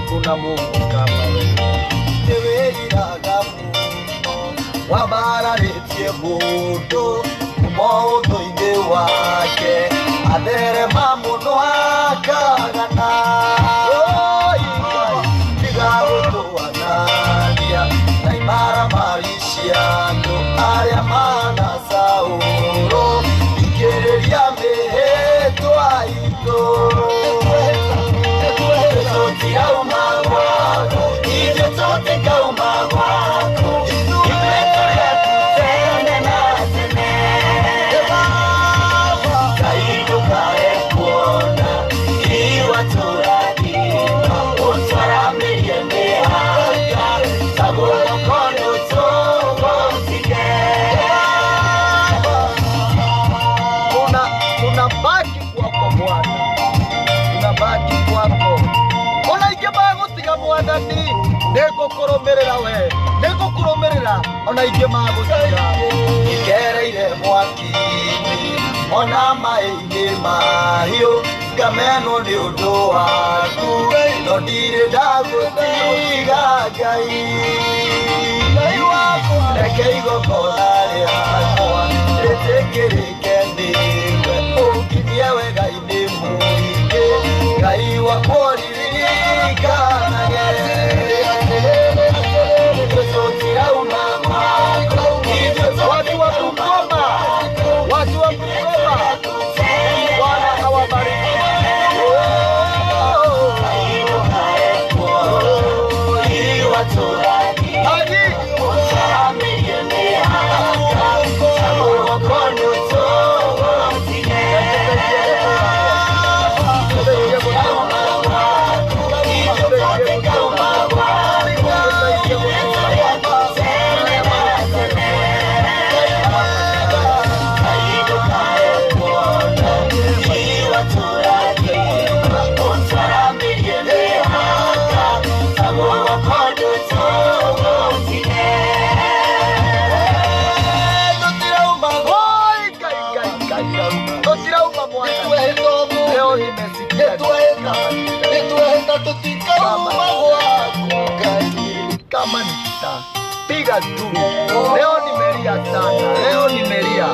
Hakuna Mungu kama wewe. Nĩwĩriraga mũno wambararĩtie mũndũ kuma ũthũ-inĩ wake atherema mũno akagana. Oi, Ngai, tiga gũtũanania na imaramari cia andũ arĩa mana Saũlũ, thikĩrĩria mĩhĩtwa itũ. Tũtirauma gwaku, ithuĩ tũtikauma gwaku, ithuĩ tũrĩ aku tene na tene. Ngai ndũkae kuona iwatũrathima, ũtwaramĩrie mĩhaka ta guoko ndũtũgũtige. Tunabaki kwako Bwana, tunabaki kwako. Ona ingĩ magũtiga Mwathani, nĩngũkũrũmĩrĩra we, nĩngũkũrũmĩrĩra ona ingĩ magũtiga. Ngereire mwaki-inĩ ona maĩ-inĩ mahiũ, ngamenwo nĩ ũndũ waku, no ndirĩ ndagũtiga. Ngai, reke igongona rĩakwa rĩtĩkĩrĩke nĩwe, ũnginyie wega-inĩ mũingĩ. Ngai wakwa, ũririkanage ithuĩ tũtirauma gwaku, ithuĩ. Watu wa Bungoma, watu wa Bungoma, Bwana awabariki. Oh. Haji. Oi, Ngai, Ngai, Ngai. Tũtirauma Mwathani. Leo nimesikia. Nĩtwehĩta tũtikauma gwaku Ngai. Kama nitapiga nduru. Leo nimelia sana, leo nimelia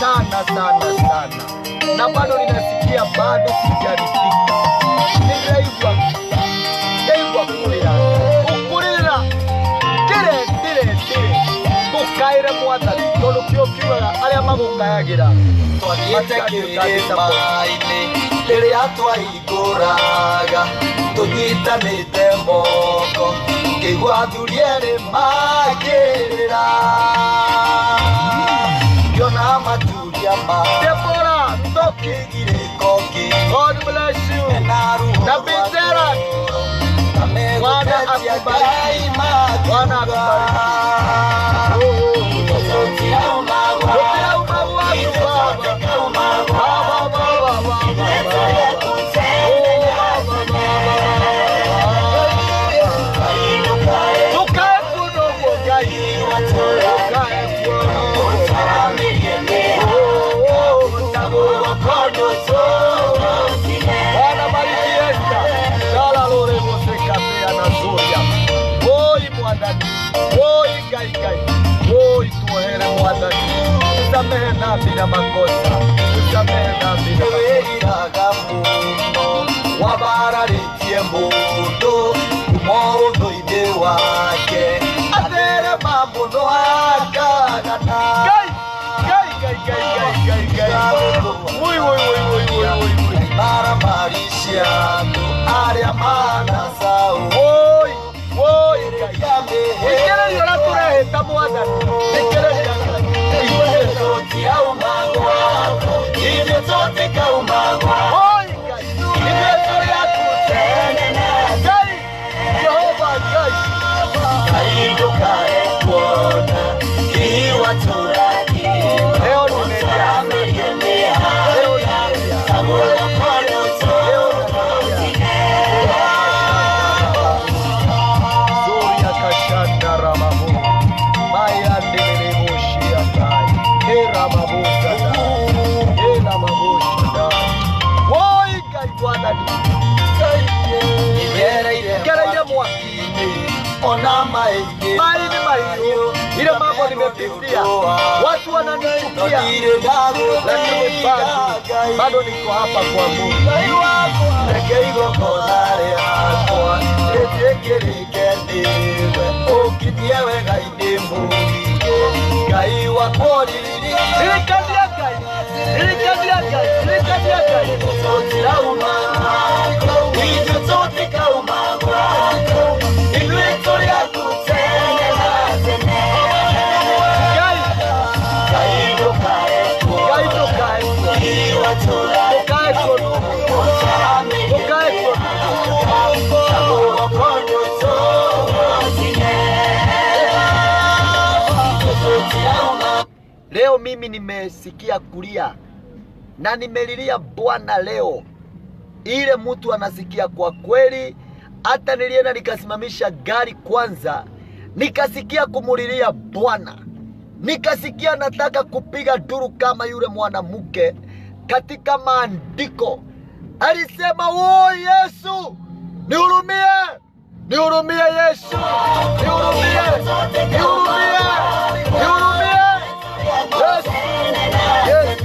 sana sana sana, na bado ninasikia bado sijaridhika. Nĩndĩraigua ndaigua kũrĩra, gũkũrĩra ndĩre ndĩre ndĩre ngũkaĩre Mwathani, tondũ kĩo kiugaga arĩa magũkayagĩra Twathiĩte kĩrĩma-inĩ rĩrĩa twahingũraga tũnyitanĩte moko, ngĩigua athuri erĩ makĩrĩra, ngĩona maturia ma Debora Ndoki, kĩgirĩko kĩ God bless you. na ruo Nabii Gerard, na Bwana megũtetia akubariki. Ngai. Bwana akubariki. Tũtirauma. Tũtirauma gwaku Baba. Baba, Baba, Baba, Baba. Oh, Baba, Baba, Baba. Tukae kuno ũguo Ngai. Tukae kuno ũguo Ngai. Oh, oh. Bwana bariki Esther. Shala lore mose kapea na zuria. Oi Mwathani. Oi Ngai Ngai. Oi tuohere Mwathani. Tusamehe dhambi na makosa. Tusamehe dhambi na makosa. Nĩwĩriraga mũno wambararĩtie mũndũ kuma ũthũ-inĩ wake atherema mũno akagana. Ngai, Ngai, Ngai, Ngai, Ngai, Ngai, Ngai. Ui, ui, ui, ui, ui, ui, ui. Imaramari cia andũ arĩa mana Saũlũ. Oi, oi, Ngai. Thikĩrĩria ũrĩa tũrehĩta Mwathani. Thikĩrĩria Ngai. Tũtirauma gwaku, ithuĩ tũtikauma gwaku. Oi, Ngai. Ithuĩ tũrĩ aku tene na Ngai, Jehova Ngai. Ngai ndũkae kuona iwatũrathima. Leo nimelia. Leo nimelia. Leo nimelia. Zoria kashanda ramabu. Maya ndelele tai. Hera mabu sada. Hera mabu shada. Woi Ngai Mwathani. Ngereire. Ona maingĩ Mai ni mahiũ, ile mambo nimepitia, watu wananichukia, lakini bado niko hapa kwa Mungu. Ngai wakwa reke igongona rĩakwa rĩtĩkĩrĩke nĩwe ũkinyie wega-inĩ mũingĩ Ngai wakwa ũririkane Ririkania Ngai, ririkania Ngai, ririkania Ngai. Tũtirauma ithuĩ tũtikauma gwaku ithuĩ tũrĩ aku tene na tene. Ngai, Ngai ndũkae Ngai ndũkae kuona. Iwatũra Ndũkae kuona. Ndũkae kuona. Leo mimi nimesikia kulia na nimelilia Bwana leo. Ile mtu anasikia kwa kweli. Hata nilienda nikasimamisha gari kwanza, nikasikia kumulilia Bwana, nikasikia nataka kupiga duru kama yule mwanamke katika maandiko alisema, wo Yesu nihurumie, nihurumie Yesu, nihurumie, nihurumie, nihurumie Yesu, Yesu.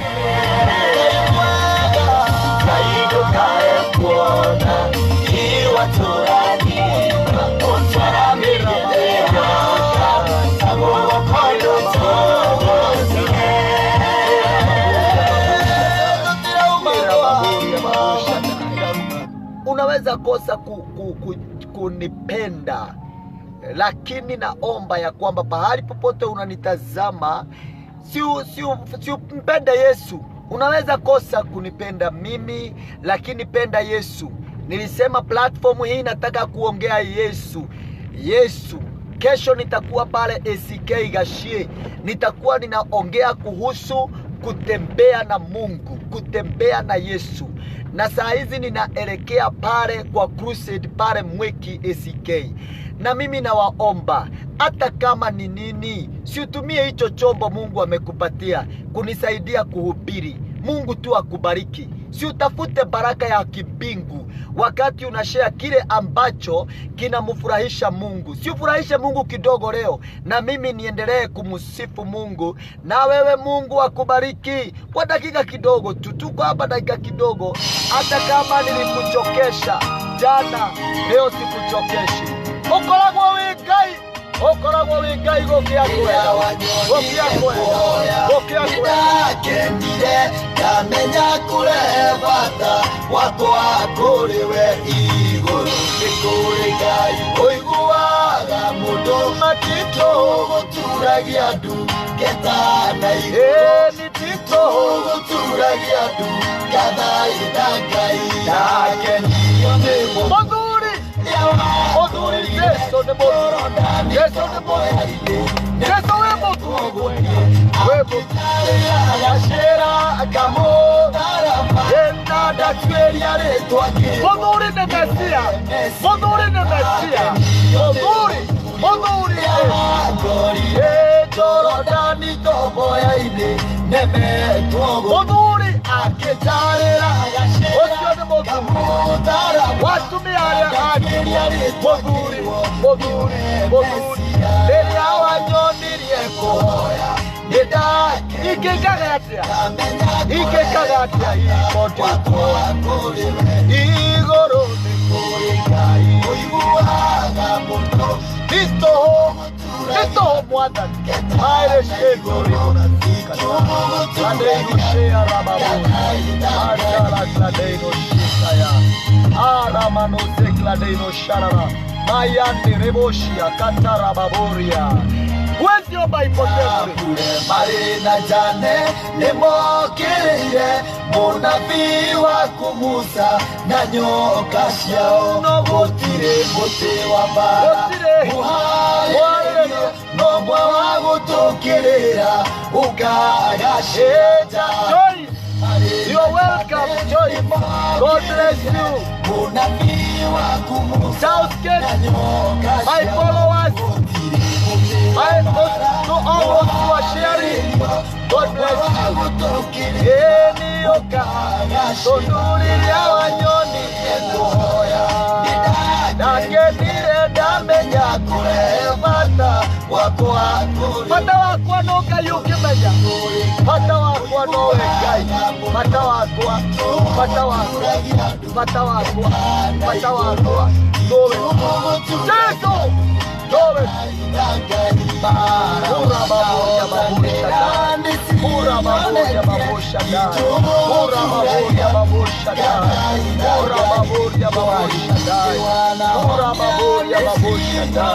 Unaweza kosa kunipenda, lakini naomba ya kwamba pahali popote unanitazama, si umpende Yesu. Unaweza kosa kunipenda mimi, lakini penda Yesu. Nilisema platform hii nataka kuongea Yesu. Yesu. Kesho nitakuwa pale ACK Gashie, nitakuwa ninaongea kuhusu kutembea na Mungu, kutembea na Yesu. Na saa hizi ninaelekea pale kwa crusade pale Mwiki ACK. Na mimi nawaomba, hata kama ni nini, siutumie hicho chombo Mungu amekupatia kunisaidia kuhubiri. Mungu tu akubariki. Si utafute baraka ya kibingu wakati unashare kile ambacho kinamfurahisha Mungu. Si ufurahishe Mungu kidogo leo, na mimi niendelee kumsifu Mungu, na wewe Mungu akubariki kwa dakika kidogo tu. Tuko hapa dakika kidogo. Hata kama nilikuchokesha jana, leo sikuchokeshi. Ukoragwo wi Ngai, ukoragwo wi Ngai gũkĩa kwenda, gũkĩa kwenda, gũkĩa kwenda. Nĩndakenire ndamenya kũrehe bata wakwa kũrĩ we igũrũ nĩ kũrĩ Ngai ũiguaga mũndũ matitũ gũturagia ndu ngeta na igũrũ Ĩĩ, nĩ titũ gũturagia ndu ngathaitha Ngai ndakenio nĩ Mũthuri, mũthuri Jesu nĩ mũthuri, Jesu nĩ mũthuri, Jesu wĩ mũthuri, wĩ mũthuri. Mũthuri nĩ Mesia, mũthuri nĩ Mesia, mũthuri, mũthuri mũthuri ũcio nĩ mũthuri watumia arĩa angĩ mũthuri, mũthuri, mũthuri rĩrĩa wanyonirie kuhoya ingĩkaga atĩa, ingĩkaga atĩa ikondi igũrũ nĩ kũrĩ Ngai nĩ tũhũ Mwathani maĩrĩ ciĩgũrũ Kladeino shea rababuri Mashala kladeino shikaya Aramano se kladeino sharara Mayande reboshia katarababoria. Huwezi omba ipotee bure. Marĩ na Jane nĩmokĩrĩire mũnabii waku Musa na nyoka ciao No gũtirĩ mũtĩ wa mbara Gũtirĩ. mũharĩrĩrie no mwe wa gũtũkĩrĩra ũkagacĩra. Joyce, you are welcome, Joyce. God bless you. Mũnabii waku Musa Southgate, na nyoka my ciao followers, gũtirĩ mũtĩ my to all those who are sharing, God bless you. Ĩĩ tondũ rĩrĩa wanyonirie kuhoya ndakenire ndamenya wakwa, bata wakwa no Ngai ũngĩmenya, bata wakwa nowe Ngai, bata wakwa, bata wakwa, bata wakwa, bata wakwa nowe Jesu, nowe. Ura baboria babushada, ura baboria babushada, ura baboria babushada, ura baboria babushada, ura baboria babushada,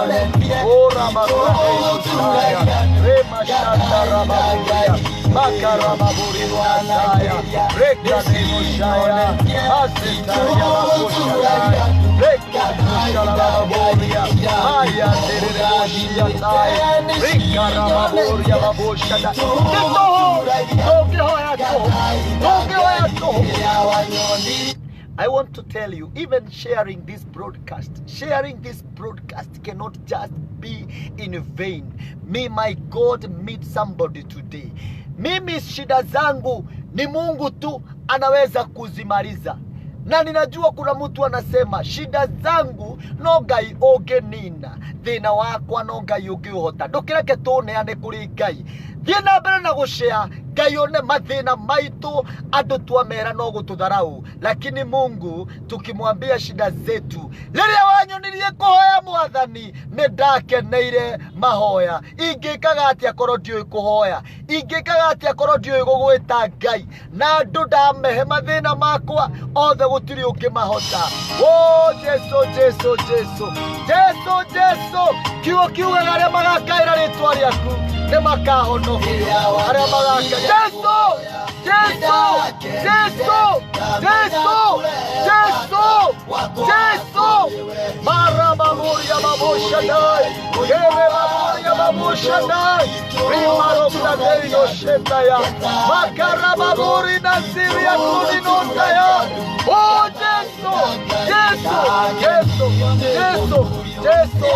ura baboria, rema shanda rababoria, makara baboria nasaya, reka nemoshaya, asitaria babushada, reka nemoshaya baboria, maya tereboshia tai, reka rababoria babushada. I want to tell you, even sharing this broadcast cannot just be in vain. May my God meet somebody today. Mimi shida zangu ni Mungu tu anaweza kuzimaliza. Na ninajua kuna mtu anasema shida zangu no Ngai ũngĩnina, thĩna wakwa no Ngai ũngĩũhota. Ndũkĩreke tũneane kũrĩ Ngai. Thiĩ na mbere na gũshare Ngai one mathĩna maitũ, andũ twamera no gũtũtharau, lakini Mungu tukimwambia shida zetu. Rĩrĩa wanyonirie kũhoya Mwathani, nĩ ndakeneire mahoya. Ingĩkaga atĩa korwo ndiũĩ kũhoya? Ingĩkaga atĩa korwo ndiũĩ gũgwĩta Ngai? Na andũ ndamehe mathĩna makwa othe, gũtirĩ ũngĩmahota. O Jesu, Jesu, Jesu, Jesu, Jesu, kiugo kiugaga arĩa magakaĩra rĩtwa rĩaku nĩ makahonokio, arĩa magaka. Jesu, Jesu, Jesu, Jesu, Jesu, Jesu. Mara baburia babushadai, kere baburia babushadai, rimaroktadeino shetaya, makara baburi nasiria kuninotaya. Oh Jesu, Jesu, Jesu, Jesu, Jesu,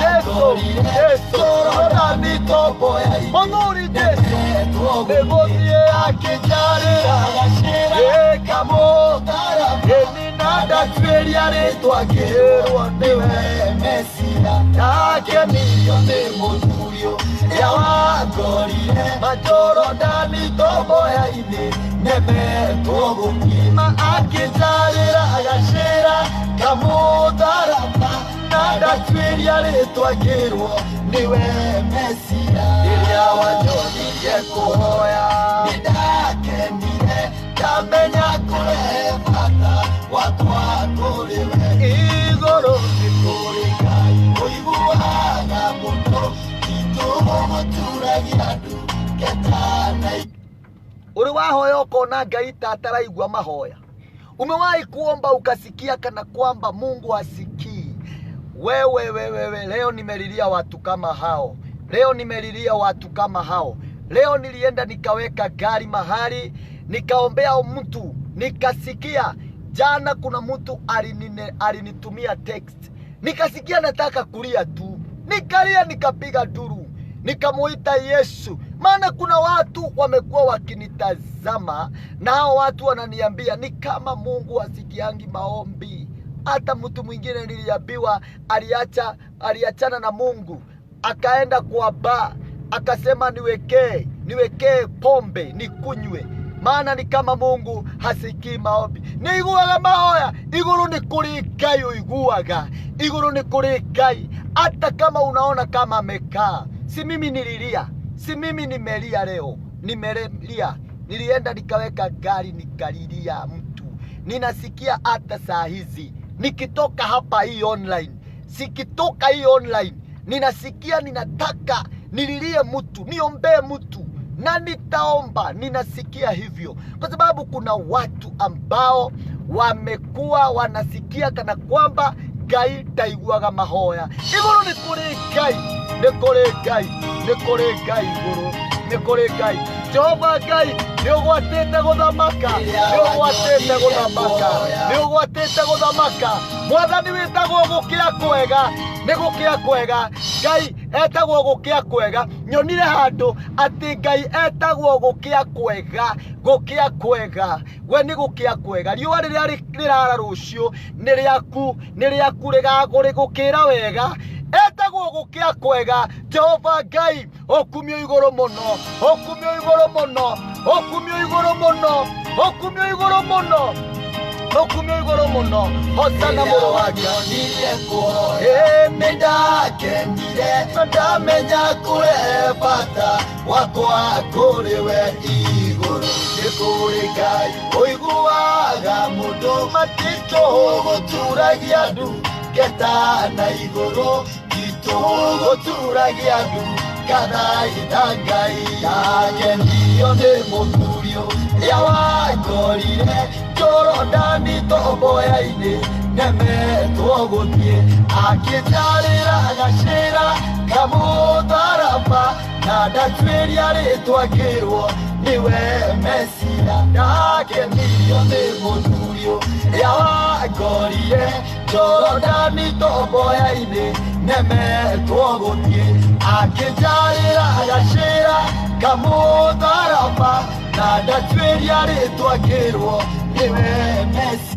Jesu, Jesu. Monuri Jesu, negozie akĩnjarĩra, ĩkamo ĩnina ndatuĩria rĩtwa ngĩrwo nĩwe Mesia, ndakenirio nĩ mũthuri ũrĩa wangorire Majorodani tomboya-inĩ, nemetwo gũkiuma akĩnjarĩra agacĩra kamũtharaba, na ndatuĩria rĩtwa ngĩrwo nĩwe Mesia. Rĩrĩa wanyonirie kũhoya nĩndakenire, ndamenya kũrehe bata wakwa kũrĩ we. Igũrũ nĩ kũrĩ Ngai ũiguaga mũno, itũgũturagia andũ ketana. Ũrĩ wahoya ũkona Ngai ta ataraigua mahoya? Umewahi kuomba ukasikia kana kwamba Mungu hasikii? Wewe wewe, leo nimelilia watu kama hao. Leo nimelilia watu kama hao. Leo nilienda nikaweka gari mahali, nikaombea mtu, nikasikia jana kuna mtu alinitumia text. Nikasikia nataka kulia tu. Nikalia, nikapiga duru, nikamuita Yesu. Maana kuna watu wamekuwa wakinitazama na hao watu wananiambia ni kama Mungu asikiangi maombi. Hata mtu mwingine niliambiwa aliachana na Mungu, akaenda kwa bar, akasema niwekee pombe nikunywe, maana ni kama Mungu hasikii maombi. Nĩiguaga mahoya igũrũ nĩ kũrĩ Ngai ũiguaga, igũrũ nĩ kũrĩ Ngai. Hata kama unaona kama amekaa, si mimi nililia, si mimi nimelia leo, nimelia. Nilienda nikaweka gari nikalilia mtu. Ninasikia hata saa hizi nikitoka hapa hii online, sikitoka hii online, ninasikia ninataka nililie mtu, niombee mtu, na nitaomba. Ninasikia hivyo kwa sababu kuna watu ambao wamekuwa wanasikia kana kwamba Ngai ndaiguaga mahoya. Igũrũ nĩ kũrĩ Ngai, nĩ kũrĩ Ngai, nĩ kũrĩ Ngai igũrũ, nĩ kũrĩ Ngai. Jehova Ngai nĩ ũgwatĩte gũthamaka, nĩ ũgwatĩte gũthamaka, nĩ ũgwatĩte gũthamaka. Mwathani wĩtagwo gũkĩa kwega, nĩ gũkĩa kwega. Ngai etagwo gũkĩa kwega. Nyonire handũ atĩ Ngai etagwo gũkĩa kwega, gũkĩa kwega. We nĩ gũkĩa kwega. Riũa rĩrĩa rĩrara rũciũ nĩ rĩaku, nĩ rĩaku rĩgagũkĩra wega. Etagwo Nĩgũgũkĩa kwega. Jehova Ngai, ũkumio igũrũ mũno, ũkumio igũrũ mũno, ũkumio igũrũ mũno, ũkumio igũrũ mũno, ũkumio igũrũ mũno. Hosana mũrũ wa Ngai. Nĩ ndakenire na ndamenya kũrehe bata wakwa kũrĩ we igũrũ. Nĩ kũrĩ Ngai ũiguaga mũndũ matitũ gũturagia ndu ngeta na igũrũ titũ gũturagia ndu kathaitha Ngai. Ndakenio nĩ mũthuri ũrĩa wangorire Jorodani tomboya-inĩ nemetwo gũthiĩ akĩnjarĩra gacĩra kamũtharaba na ndatuĩria rĩtwa ngĩrwo nĩwe Mesia. Ndakenio nĩ mũthuri ũrĩa wangorire Jorodani tomboya-inĩ nemetwo gũthiĩ akĩnjarĩra gacĩra kamũtharaba na ndatuĩria rĩtwa ngĩrwo nĩwe Mesia.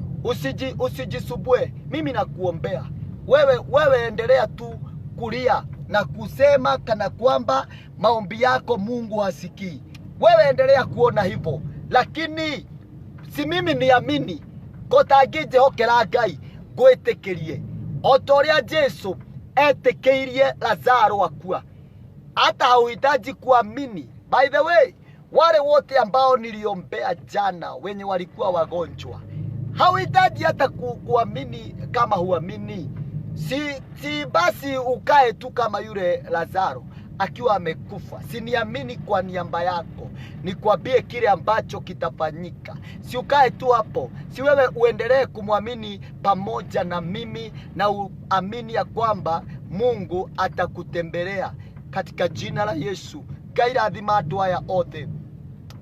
Usijisubue, mimi nakuombea wewe. Wewe endelea tu kulia na kusema kana kwamba maombi yako Mungu hasikii. Wewe endelea kuona hivyo, lakini si mimi niamini kotangĩnjĩhokera Ngai ngwĩtĩkĩrie o ta ũrĩa Jesu etĩkĩirie Lazaro akua. Hata hauhitaji kuamini. By the way, wale wote ambao niliombea jana wenye walikuwa wagonjwa, hauhitaji hata kuamini. Kama huamini, si basi ukae tu kama yule Lazaro akiwa amekufa. Siniamini kwa niaba yako, nikwambie kile ambacho kitafanyika. Si ukae tu hapo, si wewe uendelee kumwamini pamoja na mimi, na uamini ya kwamba Mungu atakutembelea katika jina la Yesu. Ngai rathima andũ aya othe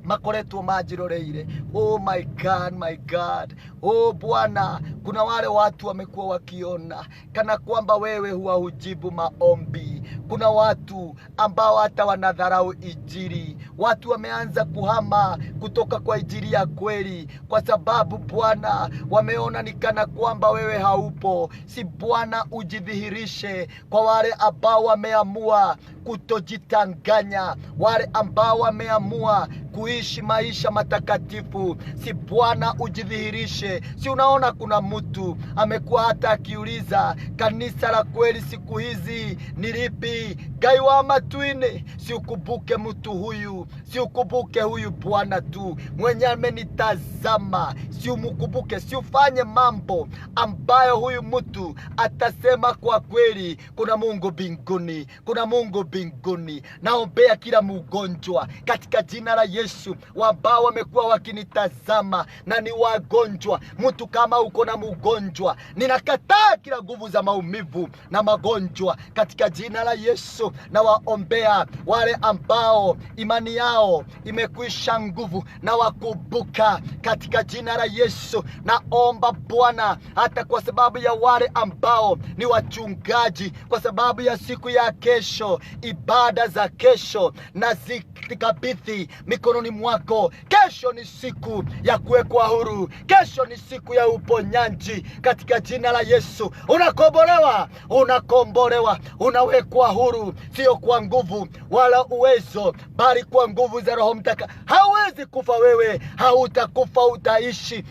makoretwo manjiroreire. Oh my God, my God. Oh Bwana, kuna wale watu wamekuwa wakiona kana kwamba wewe huwa hujibu maombi. Kuna watu ambao hata wanadharau Injili. Watu wameanza kuhama kutoka kwa Injili ya kweli kwa sababu Bwana wameona ni kana kwamba wewe haupo. Si Bwana ujidhihirishe kwa wale ambao wameamua kutojitanganya, wale ambao wameamua kuishi maisha matakatifu. Si Bwana ujidhihirishe. Si unaona kuna mtu amekuwa hata akiuliza kanisa la kweli siku hizi ni lipi? Ngai wa matuine, si ukumbuke mtu huyu, si ukumbuke huyu Bwana tu mwenye amenitazama, si umukumbuke, si ufanye mambo ambayo huyu mtu atasema kwa kweli kuna Mungu mbinguni, kuna Mungu mbinguni. Naombea kila mgonjwa katika jina la Yesu, ambao wamekuwa wakinitazama na ni wagonjwa. Mtu kama uko na mgonjwa, ninakataa kila nguvu za maumivu na magonjwa katika jina la Yesu. Na waombea wale ambao imani yao imekwisha nguvu, na wakumbuka katika jina la Yesu. Naomba Bwana, hata kwa sababu ya wale ambao ni wachungaji, kwa sababu ya siku ya kesho, ibada za kesho, na zikabidhi mikononi mwako. Kesho ni siku ya kuwekwa huru, kesho ni siku ya uponyaji katika jina la Yesu. Unakombolewa, unakombolewa, unawekwa huru, sio kwa nguvu wala uwezo, bali kwa nguvu za Roho Mtakatifu. Hauwezi kufa wewe, hautakufa, utaishi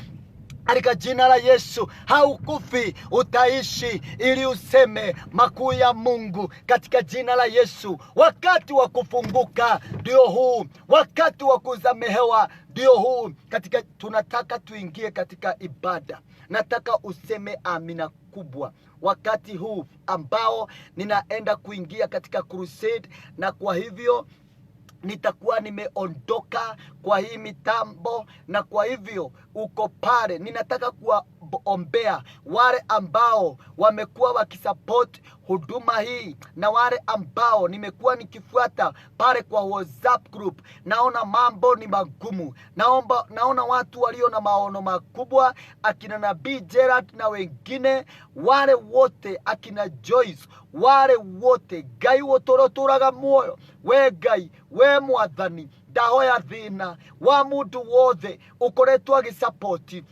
katika jina la Yesu. Haukufi, utaishi ili useme makuu ya Mungu katika jina la Yesu. Wakati wa kufunguka ndio huu, wakati wa kusamehewa ndio huu. Katika tunataka tuingie katika ibada. Nataka useme amina kubwa wakati huu ambao ninaenda kuingia katika crusade, na kwa hivyo nitakuwa nimeondoka kwa hii mitambo, na kwa hivyo uko pale. Ninataka kuwaombea wale ambao wamekuwa wakisupport huduma hii na wale ambao nimekuwa nikifuata pale kwa WhatsApp group. Naona mambo ni magumu, naona watu walio na maono makubwa, akina Nabii Gerard na wengine wale wote, akina Joyce, wale wote. Ngai ũtũrũtũraga muoyo, we Ngai, we Mwathani, ndahoya thĩna wa mũndũ wothe ũkoretwo agĩsapoti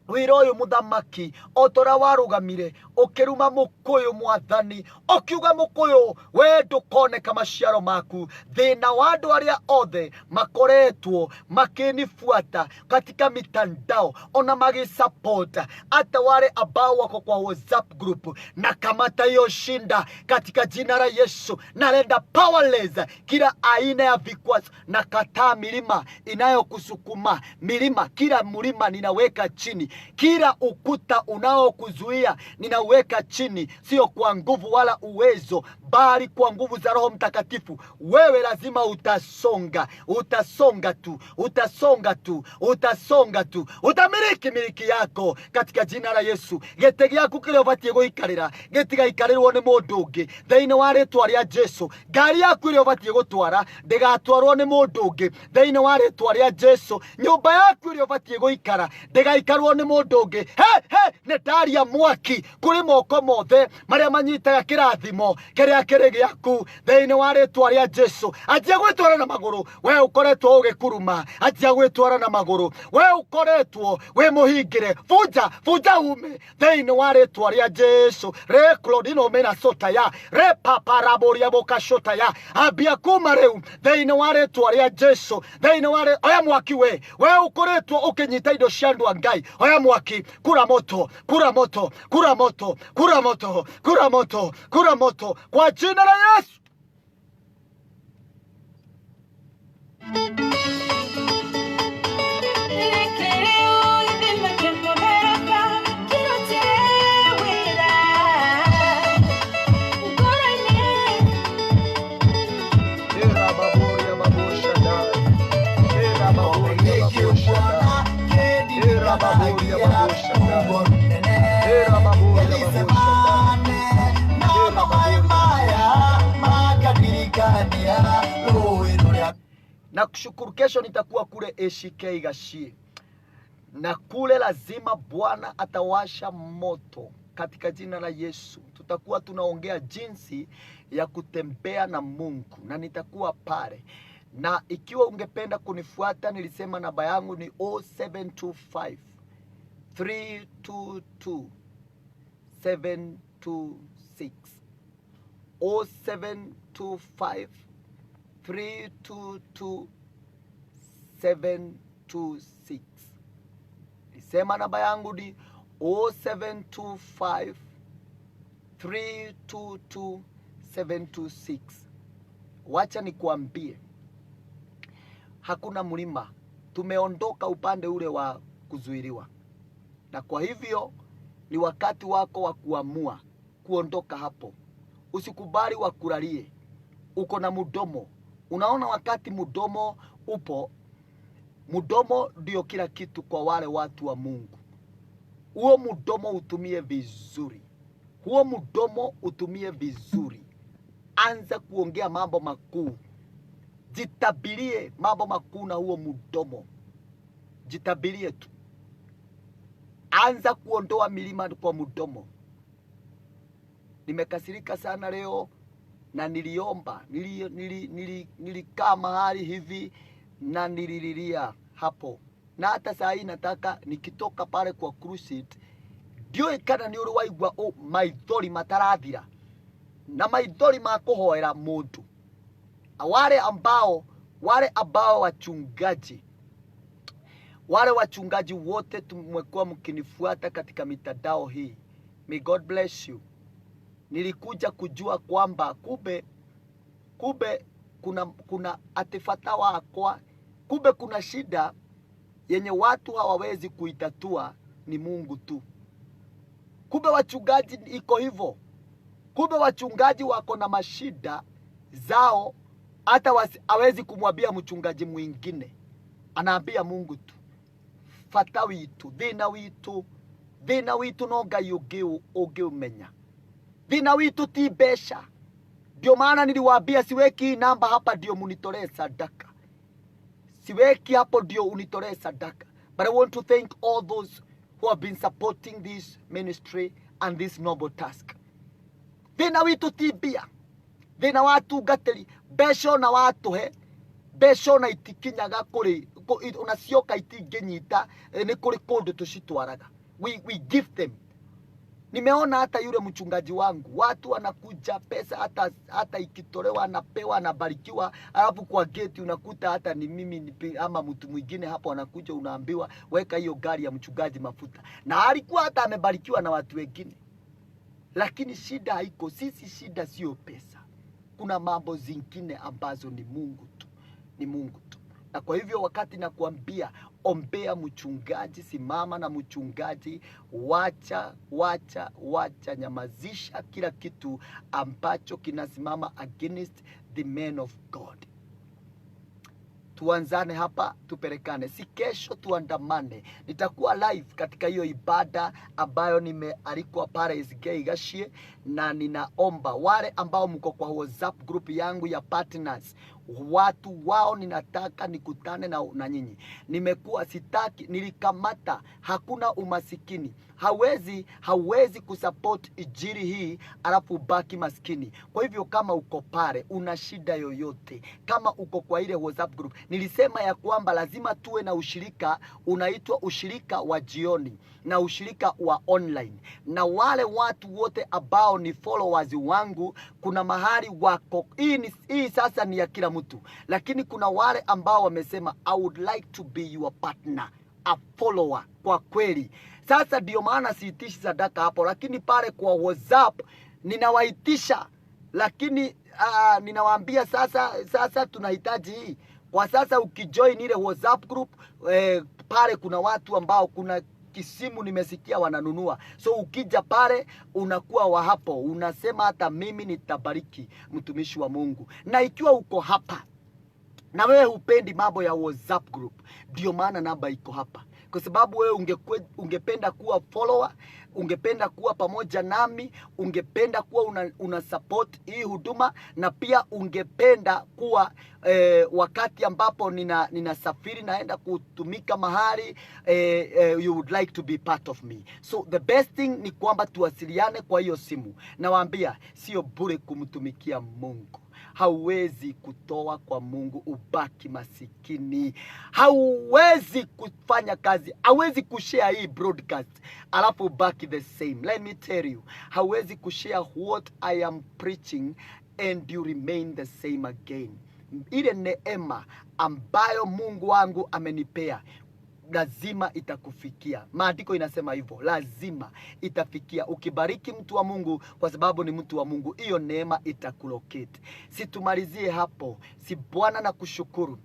wĩra ũyũ mũthamaki, o ta ũrĩa warũgamire Ũkĩruma mũkũyũ Mwathani, ũkiuga mũkũyũ we ndũkoneka maciaro maku. Thĩna wa andũ arĩa othe makoretwo makinifuata katika mitandao ona magisupport, hata wale ambao wako kwa WhatsApp group, na kamata hiyo shinda katika jina la Yesu. Narenda powerless kila aina ya vikwazo, na kataa milima inayokusukuma milima, kila mlima ninaweka chini, kila ukuta unaokuzuia ninaweka chini, sio kwa nguvu wala uwezo, bali kwa nguvu za Roho Mtakatifu. Wewe lazima utasonga, utasonga tu, utasonga tu, utasonga tu, utamiliki miliki yako katika jina la Yesu. Gĩtĩ gĩaku kĩrĩa ũbatiĩ gũikarĩra gĩtigaikarĩrwo nĩ mũndũ ũngĩ thĩinĩ wa rĩtwa rĩa Jesu. Ngari yaku ĩrĩa ũbatiĩ gũtwara ndĩgatwarwo nĩ mũndũ ũngĩ thĩinĩ wa rĩtwa rĩa Jesu. Nyũmba yaku ĩrĩa ũbatiĩ gũikara ndĩgaikarwo nĩ mũndũ ũngĩ. He he, nĩ ndaria mwaki kũrĩ moko mothe marĩa manyitaga kĩrathimo kĩrĩa kĩrĩ gĩaku thĩinĩ wa rĩtwa rĩa Jesu. Anjia gwĩtwara na magũrũ, we ũkoretwo ũgĩkuruma, anjia gwĩtwara na magũrũ, we ũkoretwo wĩ mũhingĩre, bunja bunja ume thĩinĩ wa rĩtwa rĩa Jesu. Re Claudino mena sota ya re paparaboria boka shota ya ambia kuma rĩu thĩinĩ wa rĩtwa rĩa Jesu. Thĩinĩ wa oya mwaki, we ũkoretwo ũkĩnyita indo cia andũ a Ngai, oya mwaki, kura moto, kura moto, kura moto, kura moto, kura moto, kura moto kwa jina la Yesu. Era baboria babosha dai. Era baboria babosha dai. Era baboria babosha dai. Era baboria babosha dai. Era baboria. Na kushukuru, kesho nitakuwa kule ACK Gashie, na kule lazima Bwana atawasha moto katika jina la Yesu. Tutakuwa tunaongea jinsi ya kutembea na Mungu, na nitakuwa pale. Na ikiwa ungependa kunifuata, nilisema namba yangu ni 0725 322 726, 0725 322 726. Nisema namba yangu ni 0725 322 726. Wacha nikuambie, hakuna mlima. Tumeondoka upande ule wa kuzuiliwa, na kwa hivyo ni wakati wako wa kuamua kuondoka hapo. Usikubali wakulalie. Uko na mdomo. Unaona, wakati mdomo upo, mdomo ndio kila kitu kwa wale watu wa Mungu. Huo mdomo utumie vizuri, huo mdomo utumie vizuri. Anza kuongea mambo makuu, jitabirie mambo makuu na huo mdomo, jitabirie tu. Anza kuondoa milima kwa mdomo. Nimekasirika sana leo na niliomba, nilikaa mahali hivi na nilililia hapo, na hata saa hii nataka nikitoka pale kwa crusade, ndiũĩ kana nĩ ũrĩ waigua maithori matarathira na maithori ma kũhoera mũndũ. Wale ambao wachungaji, wale wachungaji wote tumekuwa mkinifuata katika mitandao hii, may God bless you. Nilikuja kujua kwamba kumbe kuna atifata wakwa, kumbe kuna shida yenye watu hawawezi kuitatua, ni Mungu tu. Kumbe wachungaji iko hivyo. Kumbe wachungaji wako na mashida zao, hata hawezi kumwambia mchungaji mwingine, anaambia Mungu tu. Bata witu, thina witu, thina witu no Ngai ũngĩũmenya. Thina witu ti mbeca. Ndio maana niliwaambia siweki hii namba hapa ndio munitolee sadaka, siweki hapo ndio unitolee sadaka. But I want to thank all those who have been supporting this ministry and this noble task. Thina witu ti mbia, thina wa atungatĩri, mbeca ona watũhe mbeca ona itikinyaga kũrĩ ona cioka itingĩnyita, nĩ kũrĩ kũndũ tũcitwaraga. We give them. Nimeona hata yule mchungaji wangu, watu wanakuja pesa, hata ikitolewa anapewa, anabarikiwa, alafu kwa geti unakuta hata ni mimi ama mtu mwingine hapo anakuja, unaambiwa weka hiyo gari ya mchungaji mafuta, na alikuwa hata amebarikiwa na watu wengine. Lakini shida haiko sisi, shida sio pesa. Kuna mambo zingine ambazo ni Mungu tu, ni Mungu tu. Na kwa hivyo wakati nakuambia ombea mchungaji, simama na mchungaji, wacha wacha wacha, nyamazisha kila kitu ambacho kinasimama against the man of God. Tuanzane hapa, tupelekane, si kesho tuandamane. Nitakuwa live katika hiyo ibada ambayo nimealikwa pale SK Gashie, na ninaomba wale ambao mko kwa WhatsApp group yangu ya partners, watu wao ninataka nikutane na nyinyi. Nimekuwa sitaki, nilikamata, hakuna umasikini. Hawezi kusupport injili hii alafu ubaki maskini. Kwa hivyo kama uko pale una shida yoyote, kama uko kwa ile WhatsApp group, nilisema ya kwamba lazima tuwe na ushirika unaitwa ushirika wa jioni na ushirika wa online, na wale watu wote ambao ni followers wangu, kuna mahali wako. Hii sasa ni ya kila mtu, lakini kuna wale ambao wamesema I would like to be your partner, a follower. Kwa kweli sasa ndio maana siitishi sadaka hapo, lakini pale kwa WhatsApp ninawaitisha, lakini ninawaambia sasa tunahitaji hii. Kwa sasa ukijoin ile WhatsApp group pale kuna watu ambao kuna kisimu nimesikia wananunua. So ukija pale unakuwa wa hapo, unasema hata mimi nitabariki mtumishi wa Mungu. Na ikiwa uko hapa na wewe hupendi mambo ya WhatsApp group, ndio maana namba iko hapa, kwa sababu wewe ungependa kuwa follower, ungependa kuwa pamoja nami, ungependa kuwa una support hii huduma, na pia ungependa kuwa wakati ambapo ninasafiri naenda kutumika mahali, you would like to be part of me. So the best thing ni kwamba tuwasiliane kwa hiyo simu. Nawaambia sio bure kumtumikia Mungu. Hauwezi kutoa kwa Mungu ubaki masikini. Hauwezi kufanya kazi, hauwezi kushare hii broadcast alafu ubaki the same. Let me tell you, hauwezi kushare what I am preaching and you remain the same again. Ile neema ambayo Mungu wangu amenipea lazima itakufikia. Maandiko inasema hivyo, lazima itafikia. Ukibariki mtu wa Mungu kwa sababu ni mtu wa Mungu, hiyo neema itakulocate. Situmalizie hapo. Si Bwana na kushukuru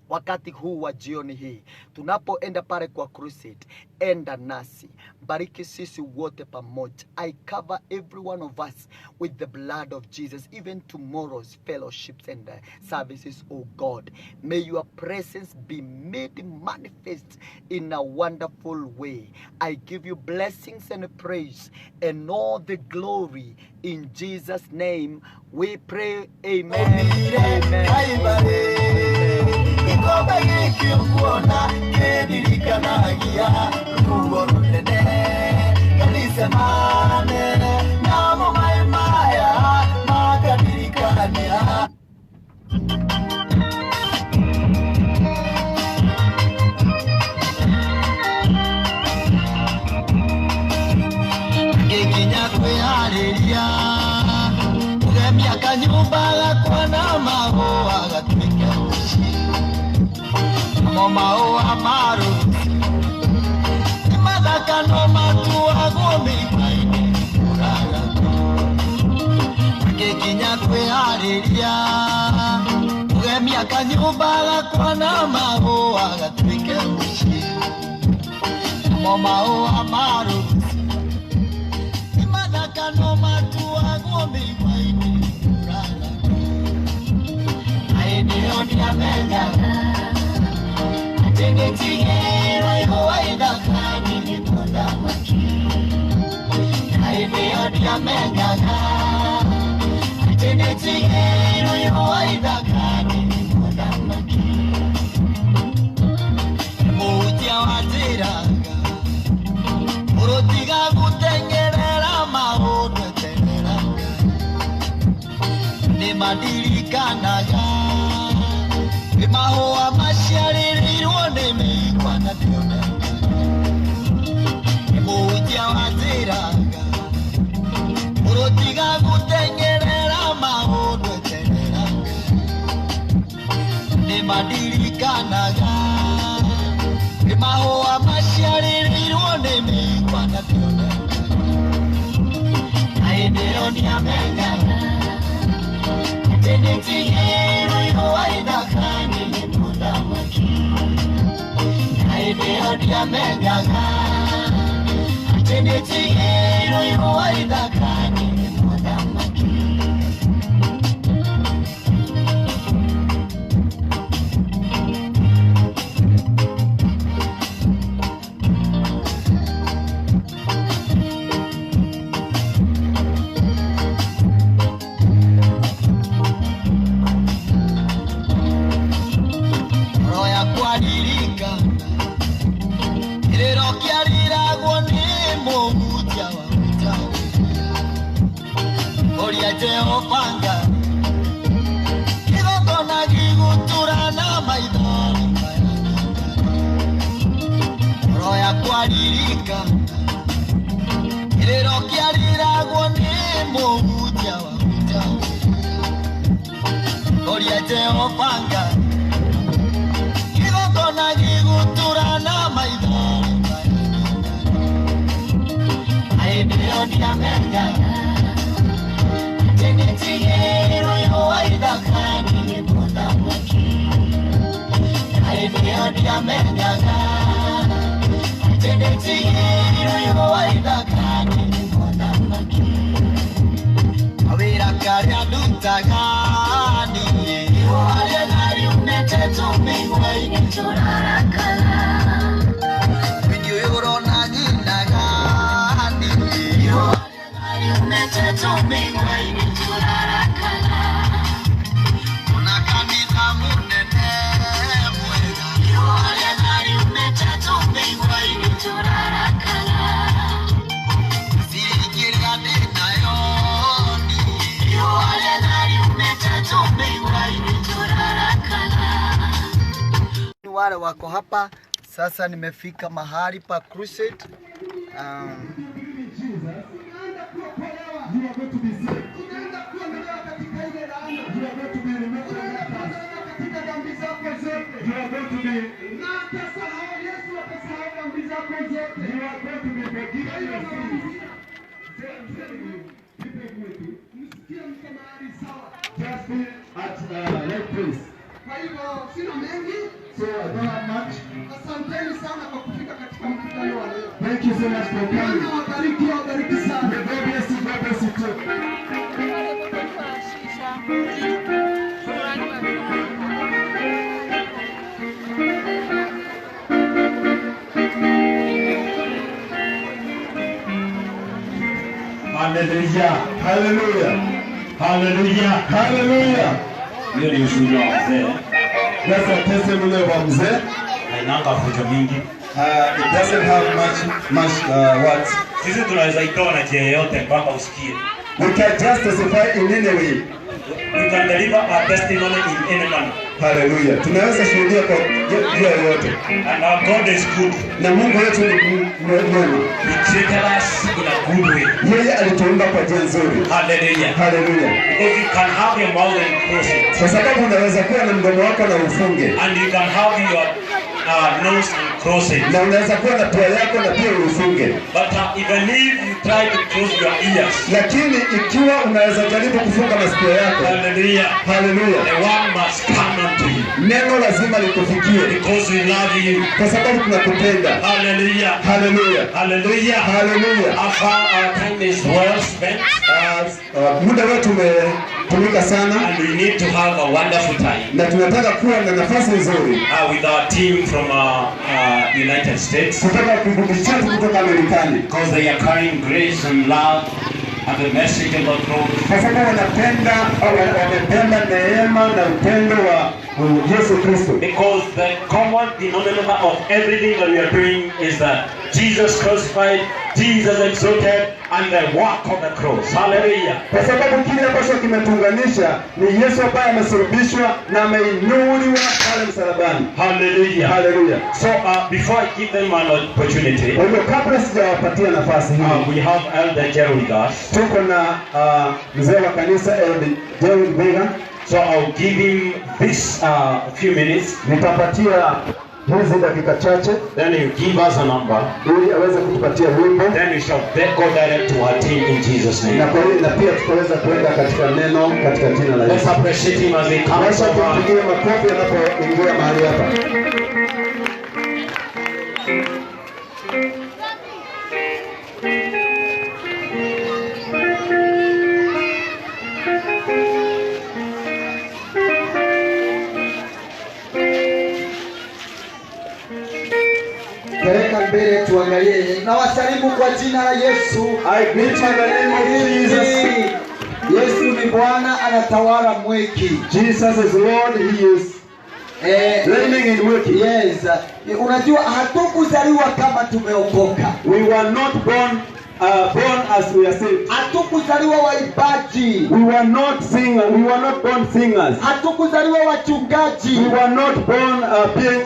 wakati huu wa jioni hii tunapoenda pale kwa crusade, enda nasi, bariki sisi wote pamoja. I cover every one of us with the blood of Jesus, even tomorrow's fellowships and services. Oh God, may your presence be made manifest in a wonderful way. I give you blessings and praise and all the glory. In Jesus' name we pray. Amen. Amen. Amen. Gikombe gĩkĩ ũkuona kĩndirikanagia ruo rũnene kanitha manene namo maĩ maya makandirikania. Ngĩkinya kwĩharĩria kũgemia kanyũmba gakwa na mahũa gatuĩke mũciĩ, namo mahũa ma rũciũ nĩ mathaka no matuagwo mĩigua-inĩ kũragwo. Ngĩkinya kwĩharĩria kũgemia kanyũmba gakwa na mahũa gatuĩke mũciĩ, namo mahũa ma rũciũ nĩ mathaka no matuagwo mĩigua-inĩ kũragwo. Hĩndĩ ĩyo ndiamenyaga atĩ nĩnjigĩirwo ihũa ithaka nĩ mũthamaki. Hĩndĩ ĩyo ndiamenyaga atĩ nĩnjigĩirwo ihũa ithaka nĩ mũthamaki. Mũhunjia wanjĩraga ũrũtiga gũteng'erera maũndũ eterera Ngai. Nĩmandirikanaga nĩ mahũa maciarĩrĩirwo nĩ mĩigua na ndionekaga. Nĩ mũhunjia wanjĩraga Nĩmandirikanaga nĩ mahũa maciarĩrĩirwo nĩ mĩigua na kĩoneka na hĩndĩ ĩyo ndiamenyaga atĩ nĩnjigĩirwo ihũa ithaka nĩ mũthamaki na hĩndĩ ĩyo ndiamenyaga atĩ nĩnjigĩirwo ihũa ithaka nĩ mũthamaki. Jehovanga kigongona gĩgũtũra na maithori maya ngoro yakwa ririkana kĩrĩro kĩarĩragwo nĩ mũhunjia wa ũria Jehovanga kigongona gĩgũtũra na maithori maya na hĩndĩ ĩyo ndiamenyaga nĩnjigĩirwo ihũa ithaka nĩ mũthamaki na hĩndĩ ĩyo ndiamenyaga atĩ nĩnjigĩirwo ihũa ithaka nĩ mũthamaki kawĩra karĩa ndutaga niĩ ihũa rĩega riumĩte tũmĩigua-inĩ tũrarakara wĩini ũyũ ũrona nyinaga niĩ ihũa rĩega riumĩte tũmĩigua-inĩ tũrarakara ona kanitha mũnene mwega ihũa rĩega riumĩte tũmĩigua-inĩ tũrarakara ciringĩrĩa ndĩ nayo niĩ ihũa rĩega riumĩte tũmĩigua-inĩ tũrarakara. Wale wako hapa sasa, nimefika mahali pa crusade. You are going to be saved. You are going to be removed from that house. You are going to be you are going to be forgiven your sins. I'm telling you, people with you, just be at right place. Kwa hivyo sina mengi. So I don't have much. Asanteni sana kwa kufika katika mkutano wa leo. Thank you so much for coming. Bwana wabariki, wabariki sana. May God bless you, God bless you too. Hallelujah. Hallelujah. Hallelujah. Hallelujah. Hiyo ni ushuhuda wa mzee. That's a testimony of mzee. Hainanga fujo mingi. It doesn't have much words. Sisi tunaweza itoa na njia yoyote mpaka usikie. We can just testify in any way. We can deliver our testimony in any manner. Hallelujah. Tunaweza shuhudia kwa njia yoyote. And our God is good. Na Mungu wetu ni mwema. He created us in a good way. Yeye alituumba kwa njia nzuri. Hallelujah. Hallelujah. Because you can have your mouth and close it. Kwa sababu unaweza kuwa na mdomo wako na ufunge. And you can have your nose and close it. Na unaweza kuwa na pua yako na pia ufunge. But even if you try to close your ears. Lakini ikiwa unaweza jaribu kufunga masikio yako. Hallelujah. Hallelujah. The one must come unto you. Neno lazima likufikie. Because we love you. Kwa sababu tunakupenda. Hallelujah. Hallelujah. Hallelujah. Hallelujah. Our time is well spent. Muda wetu umetumika sana. And we need to have a wonderful time. Na tunataka kuwa na nafasi nzuri. With our team from United States. Kutoka kikundi chetu kutoka Amerikani. Because they are carrying grace and love and the message of the cross. Kwa sababu wanapenda wamependa neema na upendo wa Yesu Kristo. Because the common denominator of everything that we are doing is that Jesus crucified, Jesus exalted, and the work of the cross. Hallelujah. Kwa sababu kile ambacho kimetuunganisha ni Yesu ambaye amesulubishwa na ameinuliwa pale msalabani. Hallelujah. Hallelujah. So before I give them an opportunity, kwa hivyo kabla sijawapatia nafasi hii, we have Elder Jerry with us. Tuko na mzee wa kanisa Elder Jerry Vega. So I'll give him this few minutes. Nitapatia hizi dakika chache Then you give us a number. ili aweze kutupatia wimbo Then we shall go direct to our team in Jesus' na name. kwa hiyo na pia tutaweza kuenda katika neno katika jina la Let's Yesu. appreciate him as he comes Wacha over. tumpigie makofi anapoingia mahali hapa. Peleka mbele tuangalie. Na wasalimu kwa jina la Yesu. I greet you in the name of Jesus. Yesu ni Bwana, anatawala Mwiki. Jesus is Lord, he is reigning in Mwiki. Yes. Unajua hatukuzaliwa kama tumeokoka. We were not born as we are saved. Hatukuzaliwa waimbaji. We were not singers. We were not born singers. Hatukuzaliwa wachungaji. We were not born being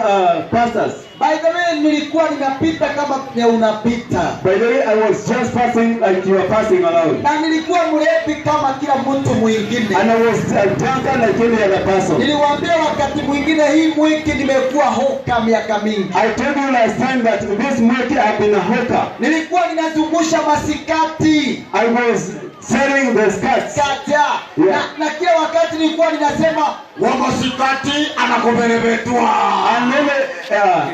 pastors. By the way, nilikuwa ninapita kama vile unapita. By the way, I was just passing like you are passing around. Na nilikuwa mlevi kama kila mtu mwingine. And I was a drunkard like any other person. Niliwaambia wakati mwingine hii Mwiki nimekuwa hoka miaka mingi. I told you last time that in this Mwiki I've been a hawker. Nilikuwa ninazungusha masikati. I was selling the skirts. Kata. Yeah. Na kila wakati nilikuwa ninasema Wamasikati anakuberebetwa.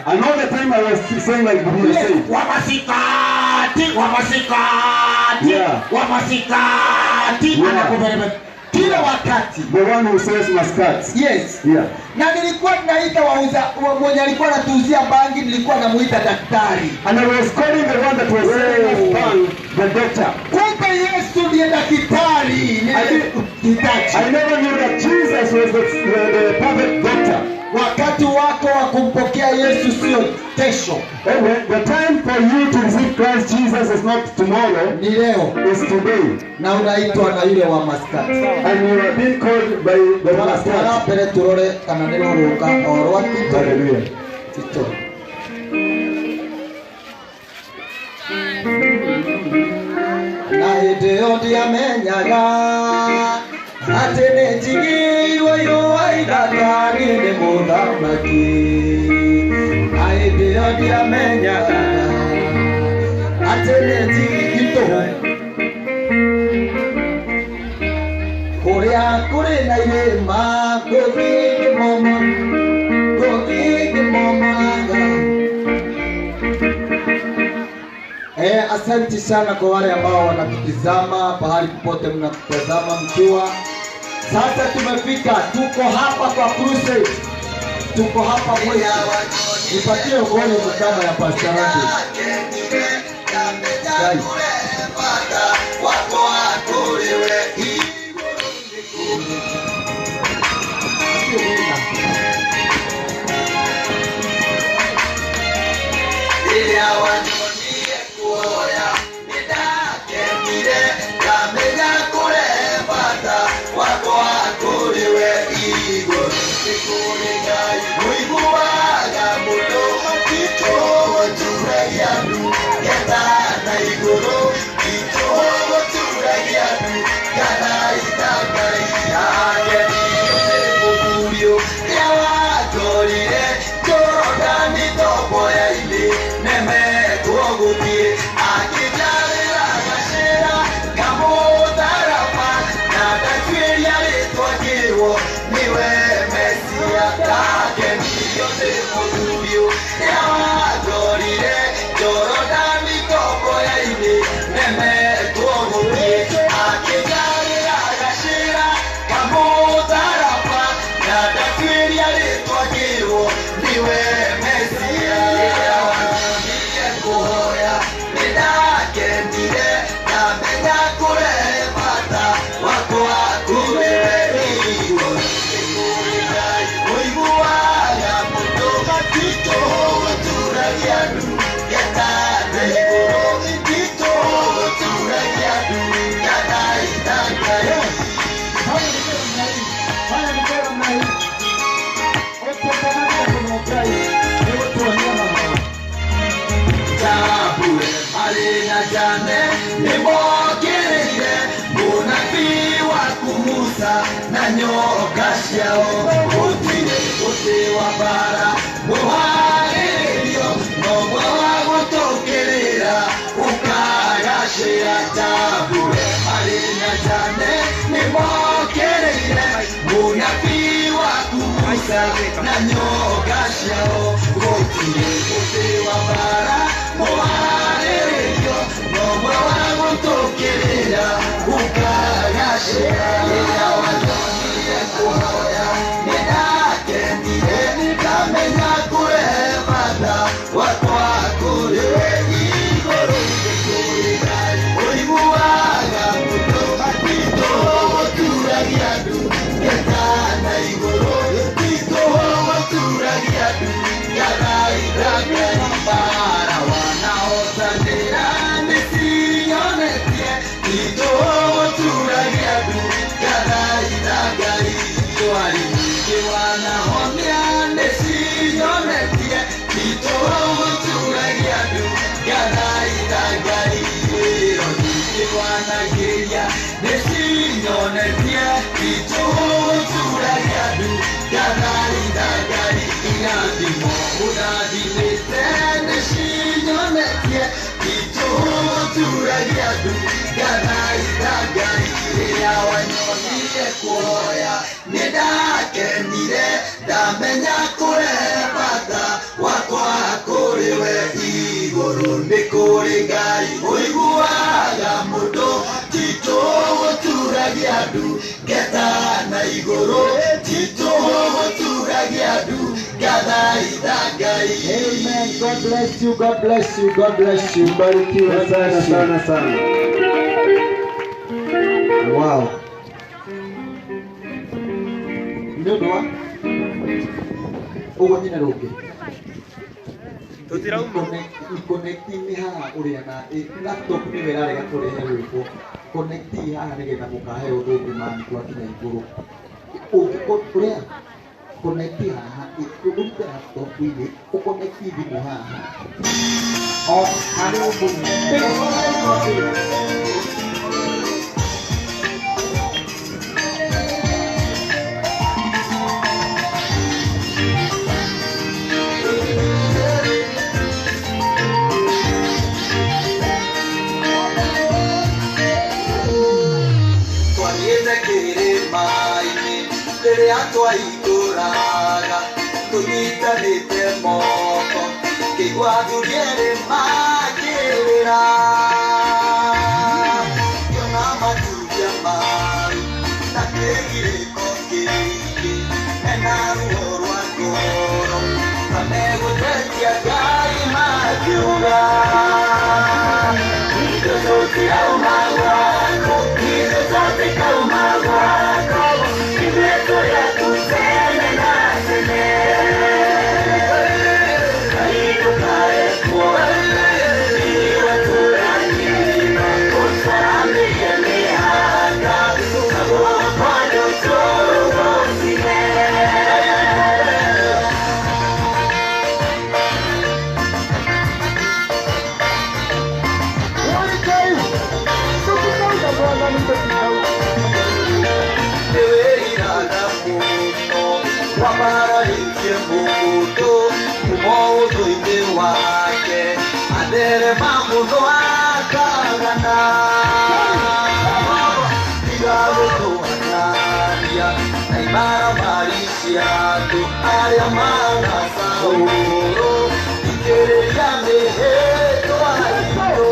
And all the time I was saying like he said. Wamasikati, wamasikati, Yeah. wamasikati Yeah. anakuberebetwa. Kila wakati. The one who sells mascots. Yes. Yeah. Na nilikuwa ninaita wauza mwenye alikuwa anatuuzia bangi, nilikuwa namuita daktari. And I was calling the one that was selling us bang, the doctor. Kumbe Yesu ndiye daktari. Nilihitaji. I never knew that Jesus was the perfect doctor. Wakati wako wa kumpokea Yesu sio kesho. Anyway, the time for you to receive Christ Jesus is not tomorrow, ni leo. It's today. Na unaitwa na yule wa maskati. And you are being called by the maskati. Mbere turore kana nĩ rũrũka o rwa Tito. Hallelujah. Tito. Na hĩndĩ ĩyo ndiamenyaga atĩ nĩ njigĩirwo irũa ithaka niĩ nĩ mũthamaki. Na hĩndĩ ĩyo ndiamenyaga atĩ nĩ njigĩirwo kũrĩa kũrĩ na irĩma ngũthiĩ ngĩmomoraga. Asante sana kwa wale ambao wanatutizama pahali popote mnatutazama mkiwa. Sasa tumefika, tuko hapa kwa crusade. Tuko hapa mwisho. Nipatie volume kama ya Pastor Randy. Guys. Na nyoka. ciao gũtirĩ mũtĩ wa mbara mũharĩrĩrio no mwe wa gũtũkĩrĩra ũkagacĩra tambure marĩ na jane nĩmokĩrĩire mũnabii waku Musa na nyoka ciao gũtirĩ mũtĩ wa mbara mũharĩrĩrio no mwe wa gũtũkĩrĩra ũkagacĩra rĩrĩa wanyonire kũhoya nĩndakenire ndamenya kũrehe bata wakwa kũrĩ we igũrũ kũrĩ Ngai ũiguaga mũndũ titũ gũturagia ndu ngetana igũrũ titũ gũturagia ndu ngathaitha Ngai mbara wanahotanĩra nĩcinyonetie titũ gũturagia ndu ngathaitha Ngai ndwari nyingĩ wanahonia nĩcinyonetie titũ gũturagia ndu ngathaitha Ngai wĩro nyingĩ wanagiria nĩcinyonetie titũ gũturagia ndu ngathaitha Ngai irathimo ũrathimĩte nĩcinyonetie titũ gũturagia ndu ngathaitha Ngai rĩrĩa wanyonire kũhoya nĩndakenire ndamenya kũrehe bata wakwa kũrĩ we igũrũ nĩ kũrĩ Ngai ũiguaga mũndũ titũ gũturagia ndu ngetana igũrũ titũ gũturagia ndu ngathaitha Ngai. Amen. God bless you. God bless you. God bless you. Mbarikiwe sana sana sana. Wow. Nĩ ũndũ wa ũguo nyina rũngĩ Tũtirauma. Connecti haha ũrĩa na laptop nĩyo ĩrarega kũrehe rwĩmbo. Connecti haha nĩgetha mũkahe ũndũ ũngĩ mani twakinya igũrũ. Ũrĩa connecti haha ũrute laptop-inĩ ũconnecti thimũ haha. O harĩ ũguo. Twathiĩte kĩrĩma-inĩ rĩrĩa twaikũraga tũnyitanĩte moko ngĩigua athuri erĩ makĩrĩra ngĩona maturia mau na kĩgirĩko kĩingĩ mena ruo rwa ngoro ta megũtetia Ngai makiuga itũ tũtirauma gwaku itũ tũtikauma gwaku ithuĩ tũrĩ aku tene na tene Ngai ndũkae kuona iwe tũranyima ũtwaramirie mĩhaka naguo bado tũrũgũtire. Nĩwĩriraga mũno wambararĩtie mũndũ kuma ũthũ-inĩ wake atherema mũno akagana tiga gũtũhanania na imaramari cia andũ arĩa mana Saũlũ thikĩrĩria mĩhĩtwa itũ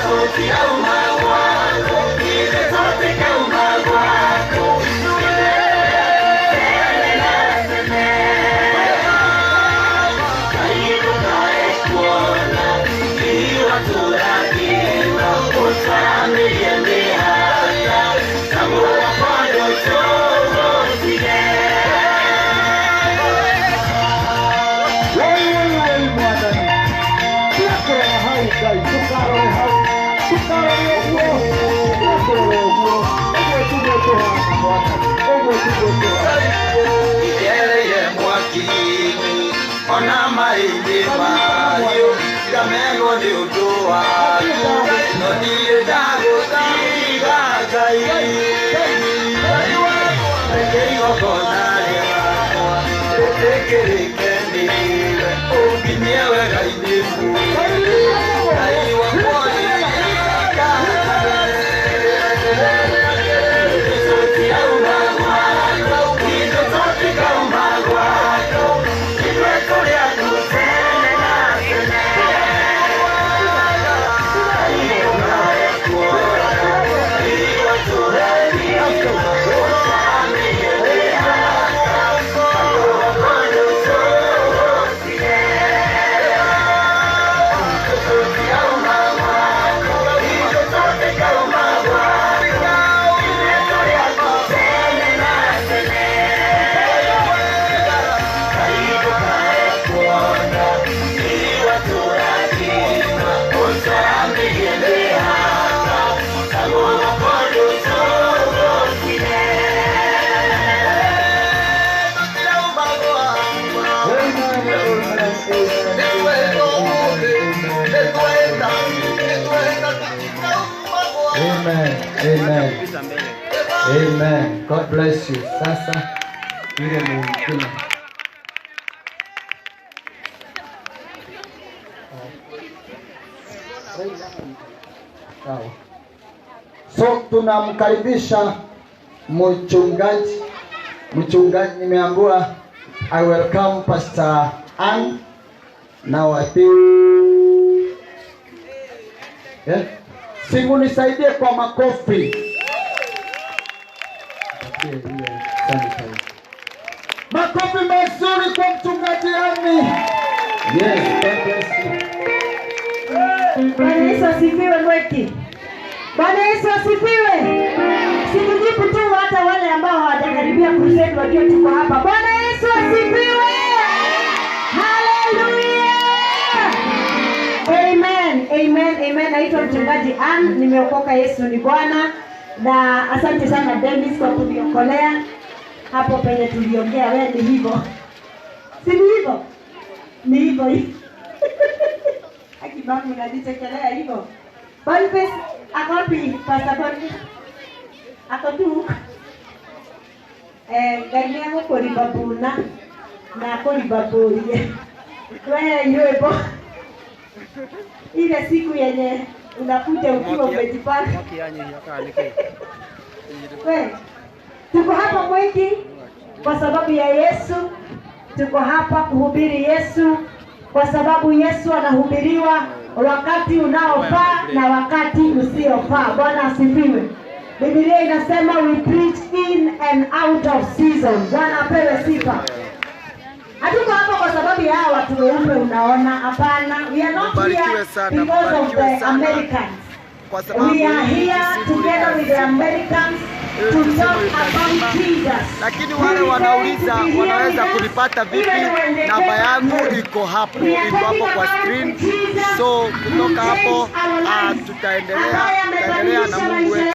tũtirauma gwaku ithuĩ tũtikauma gwaku tene na tene Ngai ndũkae kuona iwe tũrathima ũtwaramirie mĩhaka naguo bado tũgũtire. Woi woi woi mwathani. Tiga hau Ngai, ndũkarore hau. Ndũkarore ũguo. Ndũkarore ũguo. Ũguo tiguo tũhana mwathani. Ũguo tiguo tũhana. Igereire mwaki-inĩ ona maĩ-inĩ mahiũ ngamenwo nĩ ũndũ waku no ndirĩ ndagũtiga Ngai. Amen. Amen. Amen. God bless you. Sasa yule mwingine. Sawa. So tunamkaribisha mchungaji. Mchungaji nimeambiwa I welcome Pastor Ann. Now I think yeah. Simu nisaidie kwa makofi. Makofi mazuri kwa mchungaji Ann. Yes, God bless you. Bwana Yesu asifiwe mweki. Bwana Yesu asifiwe. Sikujibu tu hata wale ambao hawajakaribia crusade wajue tuko hapa. Bwana Yesu asifiwe. Hallelujah. Amen. Amen. Amen. Naitwa mchungaji Ann, nimeokoka, Yesu ni Bwana. Na asante sana Dennis kwa kuniokolea. Hapo penye tuliongea wewe ni hivyo. Si ni hivyo? Ni hivyo hivyo. Akibangu unanichekelea hivyo. Boniface akopi Pastor Boniface. Ako tu. Ngai nĩ egũkũribabuna na akũribabũrie. Wewe yupo. Ile siku yenye unakuja ukiwa umejipanga. Wewe, tuko hapa Mwiki kwa sababu ya Yesu. Tuko hapa kuhubiri Yesu kwa sababu Yesu anahubiriwa wakati unaofaa na wakati usiofaa. Bwana asifiwe. Biblia inasema we preach in and out of season. Bwana apewe sifa. Hatuko hapa kwa sababu ya hawa watu weupe unaona, hapana. We are not here because of the Americans. We are here together with the Americans to talk about Jesus. Lakini wale wanauliza wanaweza kulipata vipi? Namba yangu iko hapo, iko hapo kwa screen. So kutoka hapo tutaendelea na Mungu wetu.